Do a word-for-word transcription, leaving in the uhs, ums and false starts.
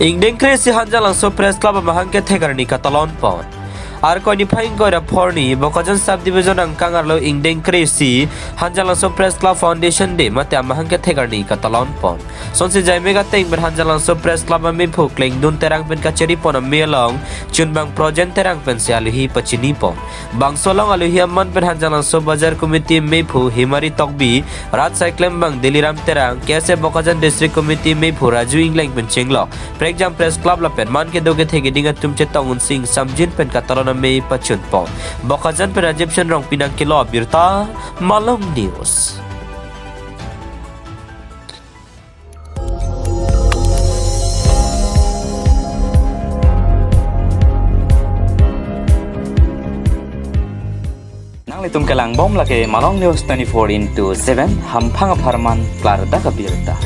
Ingdeng kre-isi Hanjanglangso Press Club amahang kethek arni katalon pon. Arkoi niphai ingkoi ra pho arni Bokajan Sub Division angkang arlo ingdeng kre-isi Hanjanglangso Press Club Foundation Day mate amahang kethek arni katalon pon. Sonsi jaime kateng pen Hanjanglangso Press Club amephu Klengdun Terang pen kachiri pon ame along chunbang Projen Terang pensi alohi pachini pon. Bangso along alohi amen pen Hanjanglangso Bazar Committee mephu Himari Tokbi, rat saiklem bang Deliram Terang, K S A Bokajan District Committee mephu Raju Ingleng pen chenglok prekjam Press Club lapen man kedo kethe keding atum chetong unsing samjin pen katalon ame pachun pon. Bokajan pen Rajiv Shen Rongpi nangkelo abirta, Malong News. Nanglitum kelang bom lake Malong News twenty-four into seven, hamphang apharman klardak abirta.